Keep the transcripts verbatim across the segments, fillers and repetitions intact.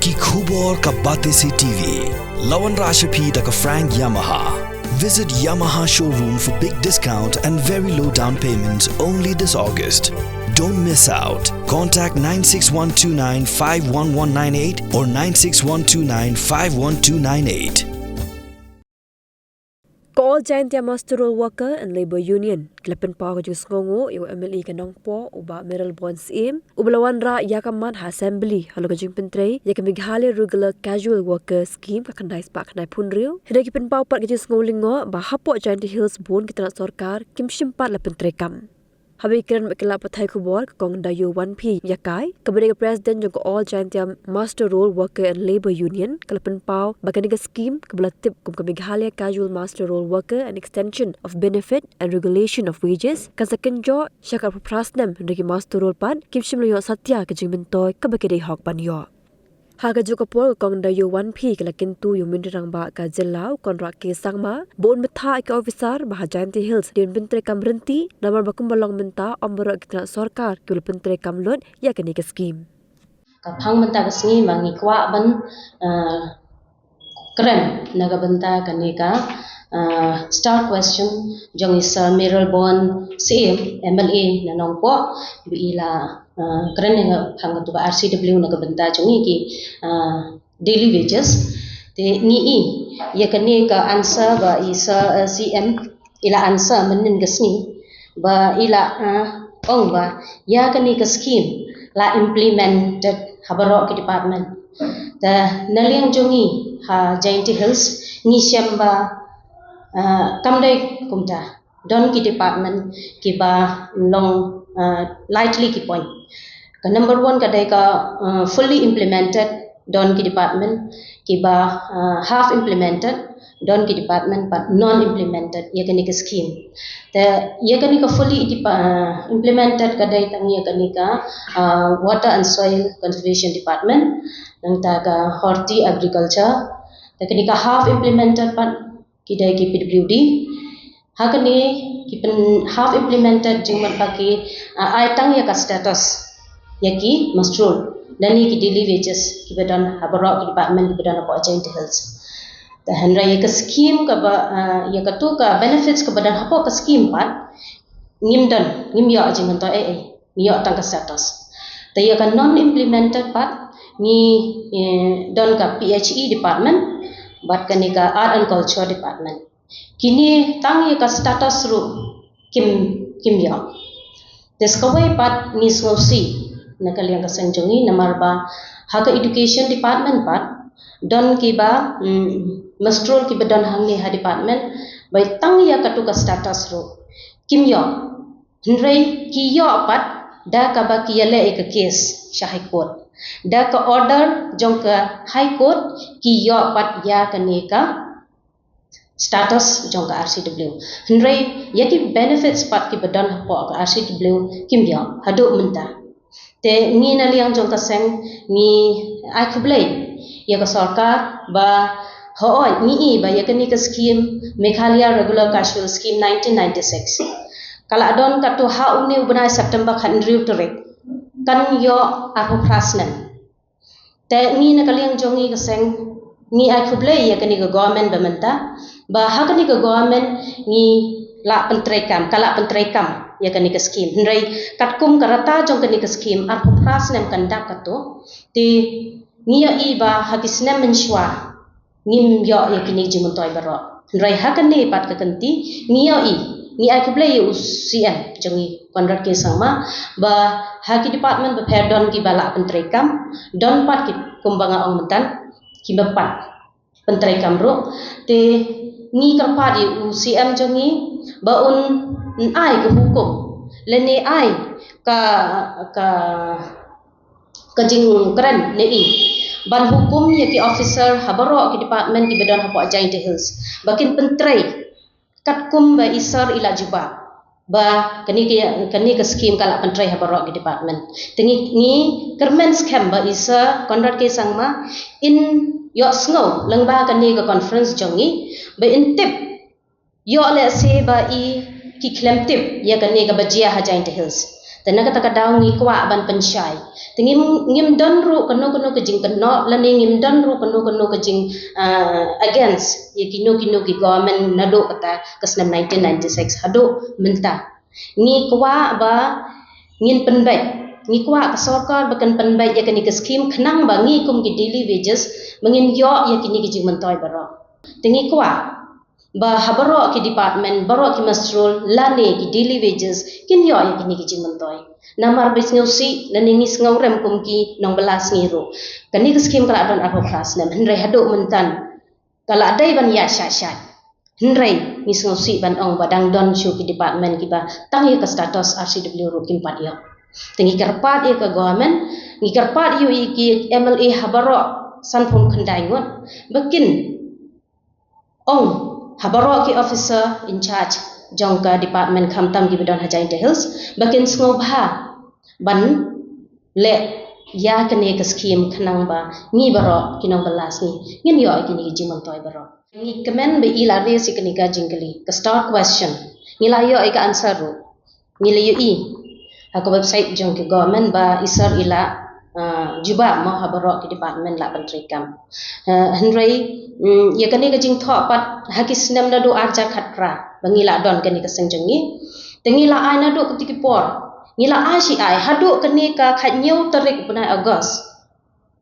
Ki khubor ka Batesi T V. La wanrah sha phi da ka Frank Yamaha. Visit Yamaha showroom for big discount and very low down payments only this August. Don't miss out. Contact nine six one two nine five one one nine eight or nine six one two nine five one two nine eight. Ka All Jaintia Muster Roll Worker and Labour Union ka la pynpaw ka jingsngewnguh ïa u M L A ka Nongpoh, u Bah Mayralborn Syiem, uba la wanrah ïa ka mat ha Assembly halor ka jingpyntrei ïa ka Meghalaya Regular Casual Worker Scheme ka khyndai spah khyndai phew hynriew. Hynrei ki pynpaw pat ka jingsngew lyngngoh ba hapoh Jaintia Hills bun ki tnat sorkar kim shym pat la pyntreikam. Haba kren bad ki lad pathai khubor, ka Kong Dayo Wanphi Yakai, kaba dei ka President jong ka All Jaintia Muster Roll Worker and Labour Union, ka la pynpaw ba kane ka scheme kaba la tip kum ka Meghalaya Casual Muster Roll Worker and Extension of Benefit and Regulation of Wages kan sa kynjoh sha ka arphew phra snem, hynrei ki muster roll pat kim shym la ïoh satia ka jingmyntoi kaba ki dei hok ban ïoh. Ha kajuh ka por, ka Kong Dayo Wanphi ka la kyntu ïa u Myntri Rangbah ka jylla, u Conrad K Sangma, ba un bthah ïa ki officer ba ha Jaintia Hills dei ban pyntreikam ryntih, namar ba kumba long mynta ym baroh ki tnat sorkar ki la pyntreikam lut ïa kane ka scheme. Ka phang mynta ka sngi ma ngi kwah ban, eh, kren na ka bynta kane ka, eh, star question jong i Sir Mayralborn Syiem, M L A na Nongpoh, ba i la, eh, kren na ka phang katu ka R C W na ka bynta jong i ki, eh, daily wages. Te ngi i ïa kane ka answer ba i Sir, eh, C M i la answer mynnin ka sngi, ba i la, eh, ong ba ïa kane ka scheme la implemented ha baroh ki department. Te na liang jong ngi ha Jaintia Hills ngi shem ba, eh, kam dei kumta. Don ki department kiba long, uh, lightly ki point. Ka number one ka dei ka, uh, fully implemented, don ki department kiba, uh, half implemented, don ki department pat non implemented ïa kane ka scheme. Te ïa kane ka fully depa-, uh, implemented ka dei tang ïa kane ka, uh, Water and Soil Conservation Department, nangta ka Horti Agriculture. Te kane ka half implemented pat ki dei ki P W D. Ha kane ki pyn half implemented jingmut ba ki, ah, ai tang ïa ka status ïa ki muster roll lane ki daily wages kiba don ha baroh ki department kiba don hapoh Jaintia Hills. Te hynrei ïa ka scheme kaba, ah, ïa katu ka benefits kaba don hapoh ka scheme pat ngim don, ngim ïoh jingmyntoi ei ei, ngi ïoh tang ka status. Te ïa ka non implemented pat ngi, eh, don ka P H E department bad kane ka Art and Culture department. Kine tang ïa ka status ruh kim, kim ïoh. Te sa kawei pat ngi sngewsih na ka liang ka seng jong ngi namar ba ha ka education department pat don kiba, mm, muster roll kiba don hangne ha department ba tang ïa katu ka status ruh kim ïoh. Hynrei ki ïoh pat da kaba ki ïaleh ïa ka case sha High Court. Da ka order jong ka High Court ki ïoh pat ïa kane ka status jong ka R C W. Hynrei ïa ki benefits pat kiba don hapoh ka R C W kim ïoh haduh mynta. Te ngi na liang jong ka seng ngi ai khublei ïa ka sorkar ba hooid ngi i ba ïa kane ka scheme Meghalaya Regular Casual Scheme nineteen ninety-six ka la don katto ha une u bnai September khathynriew tarik kan ïoh arphew phra snem. Te ngi na ka liang jong ngi ka seng ngi ai khublei ïa kane ka government ba mynta ba ha kane ka government ngi la pyntreikam, ka la pyntreikam ïa kane ka scheme. Hynrei katkum ka rta jong kane ka scheme arphew phra snem kan dap katto. Te ngi ïohi ba ha ki snem mynshuwa ngim ïoh ïa kine ki jingmyntoi baroh. Hynrei ha kane pat ka kynti ngi ïohi, ngi ai khublei ïa u C M jong ngi Conrad K Sangma ba ha ki department bapher don kiba la pyntreikam, don pat ki kumba nga ong mynta kiba pat pyntreikam ruh. Te ngi kyrpad ïa u C M jong ngi ba un ai ka hukum lane ai ka, ka ka jingkren ne i ban hukum ïa ki officer ha baroh ki department kiba don hapoh Jaintia Hills ba kin pyntrei katkum ba i sir i la jubab ba kane ka, kane ka scheme ka la pyntreikam ha baroh ki department. Te ngi, ngi kyrmen skhem ba i sir Conrad K Sangma in ïohsngew lyngba kane ka conference jong ngi ba in tip ïoh lehse ba i ki khlem tip ïa kane kaba jia ha Jaintia Hills. Te na kata ka daw ngi kwah ban pynshai. Te ngim, ngim don ruh kano kano ka jingkynnoh, lane ngim don ruh kano kano ka jing, ah, against ïa kino kino ki government naduh kata ka snem nineteen ninety-six haduh mynta. Ngi kwah ba ngin pynbeit, ngi kwah ka sorkar ba kan pynbeit ïa kane ka skim khnang ba ngi kum ki daily wages ba ngin ïoh ïa kine ki jingmyntoi baroh. Te ngi kwah ba ha baroh ki department, baroh ki muster roll lane ki daily wages kin ïoh ïa kine ki jingmyntoi. Namar ba sngewsih lane ngi sngewrem kum ki nongbylla sngi ruh. Kane ka skim ka la don arphew phra snem, hynrei haduh mynta ka la dei ban ïaid shah shah. Hynrei ngi sngewsih ban ong ba dang don shuh ki department kiba tang ïa ka status R C W ruh kim pat ïoh. Te ngi kyrpad ïa ka government, ngi kyrpad ïa ki M L A ha baroh sanphew khyndai ngut ba kin ong ha baroh ki officer in charge jong ka department khamtam kiba don ha Jaintia Hills ba kin sngewbha ban leh ïa kane ka skim khnang ba ngi baroh ki nongbylla sngi ngin ïoh ïa kine ki jingmyntoi baroh. Ngi kmen ba i la raise ïa kane ka jingkylli, ka star question. Ngi la ïoh ïa ka answer ruh. Ngi la ïohi ha ka website jong ka government ba i sir i la, ah, jubab mo ha baroh ki department la pyntreikam. Ah, hynrei, mm, ïa kane ka jingthoh pat ha ki snem naduh arhajar khatphra ba ngi la don kane ka seng jong ngi. Te ngi la ai naduh kata ki por. Ngi la ai shi ai haduh kane ka khathynñiew tarik u bnai August.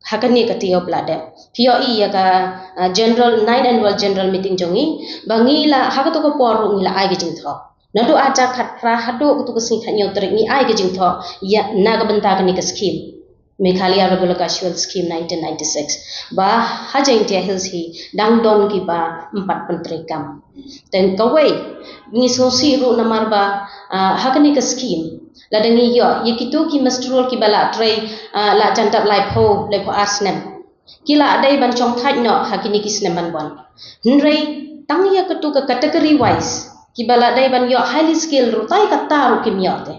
Ha kane ka taïew ba la dep. Phi ïohi ïa ka, ah, general, nine annual general meeting jong ngi ba ngi la ha kata ka por ruh ngi la ai ka jingthoh. Naduh arhajar khatphra haduh kata ka sngi khathynñiew tarik ngi ai ka jingthoh ïa na ka bynta kane ka skim. Meghalaya Regular Casual Scheme nineteen ninety-six. Ba ha Jaintia Hills hi dang don kiba ym pat pyntreikam. Te kawei ngi sngewsih ruh namar ba, ah, ha kane ka skim lada ngi ïoh ïa kito ki muster roll kiba la trei, ah, la jan dap laiphew, laiphew ar snem. Ki la dei ban shongthait noh ha kine ki snem ban wan. Hynrei tang ïa kato ka category wise kiba la dei ban ïoh highly skilled ruh tai kata ruh kim ïoh te.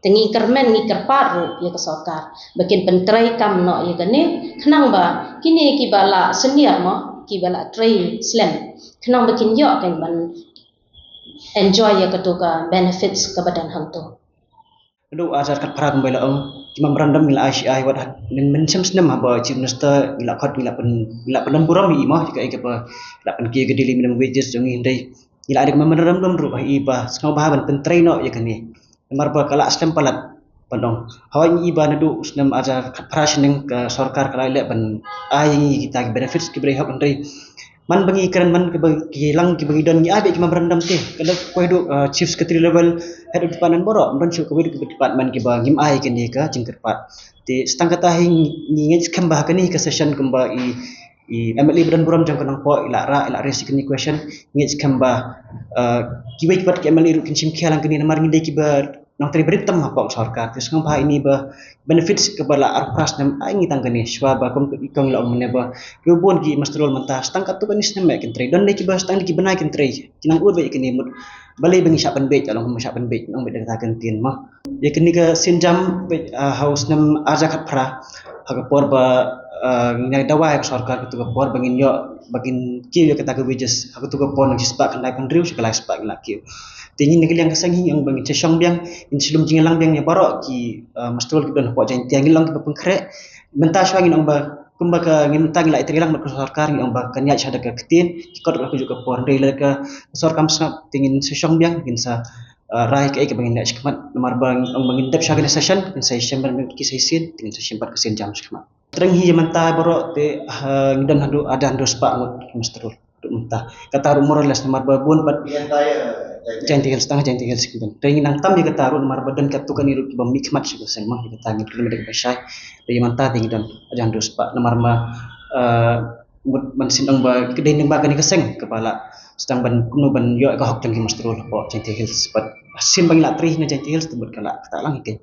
Te ngi kyrmen ngi kyrpad ruh ïa ka sorkar ba kin pyntreikam noh ïa kane khnang ba kine kiba la senior mo kiba la trei slem khnang ba kin ïoh kan ban enjoy ïa kato ka benefits kaba don hangto. Naduh arhajar khatphra kumba la ong, ki memorandum ngi la ai shi ai wat ha, mynshem snem haba Chief Minister ngi la khot ngi la pyn, ngi la pynlong burom ïa i mo, ïa ka, ïa kaba la pynkiew ïa ka daily minimum wages jong ngi hynrei ngi la ai da ka memorandum ruh ha i ba sngewbha ban pyntrei noh ïa kane. Namar ba ka la slem palat ban ong. Hawai ngi i ba naduh u snem arhajar khatphra shaneng ka sorkar ka la leh ban ai ïa ngi kita ki benefits kiba dei hok hynrei man ba ngi kren man kiba ki lang kiba ngi don ngi ai beit ki memorandum te. Ka dei kawei duh, uh, chief secretary level head of department baroh, ym don shuh kawei duh kiba department kiba ngim ai kane ka jingkyrpad. Te tang kata hi ngi ngeit skhem ba ha kane ka session kumba i, i M L A ba don burom jong ka Nongpoh i la rah i la raise ïa kane question, ngeit skhem ba, uh, kiwei kiwei ki M L A ruh kin shim khia lang kane namar ngi dei kiba nongtrei ba rit tam hapoh sorkar. Te sngewbha ïa ini ba benefits kaba la arphew phra snem ai ngi tang kane shuwa ba kum ka i kong la ong mynne ba kiba bun ki muster roll mynta tang katto katne snem kin trei. Don dei kiba tang dei ki bnai kin trei. Ki nang ur beit ïa kane mut balei ba ngi shah pynbeit, la long ba shah pynbeit, nang beit da kata ka ktien mo. Ïa kane ka sienjam beit, ah, ha u snem arhajar khatphra ha ka por ba, ah, ngi dawa ïa ka sorkar kato ka por ba ngin ïoh ba ngin kiew ïa kata ka wages ha kato ka por nang shispah khyndai phew hynriew sha ka lai spah ngi la kiew. Te ngi na ka liang ka seng hi ngi ong ba ngin sa shong biang, ngin sa lum jingïalang biang ïa baroh ki, eh, muster roll kiba don hapoh Jaintia, ngin long kiba pynkhreh. Mynta shuwa ngin ong ba kumba ka ngin mynta ngi la ïatreilang bad ka sorkar, ngin ong ba kan ïaid sha da ka ktien, ki kot la ka juh ka por, hynrei lada ka sorkar kam sngap te ngin sa shong biang, ngin sa, eh, rai kaei kaba ngin ïaid shakhmat, namar ba ngin ong ba ngin dep sha kane ka session, ngin sa ïashem bad ki sa ïasien, te ngin sa shim pat ka sienjam shakhmat. Tyreng hi ïa mynta baroh te, ha, ngi don haduh arhajar hynriew spah ngut ki muster roll. Haduh mynta. Kata ruh more or less namar ba bun pat Jaintia Hills, tang Jaintia Hills ki don. Tyreng ngi nang tam ïa kata ruh namar ba don katto katne ruh kiba mihkhmat sha ka seng mo, ïa kata ngi kyrmen da kaba shai. Te ïa mynta te ngi don arhajar hynriew spah namar ma, eh, mut ban sien ong ba ka dei lyngba kane ka seng kaba la sdang ban kumno ban ïoh ka hok jong ki muster roll hapoh Jaintia Hills. Bad sien ba ngi la trei na Jaintia Hills te mut ka la kata lang hi keiñ.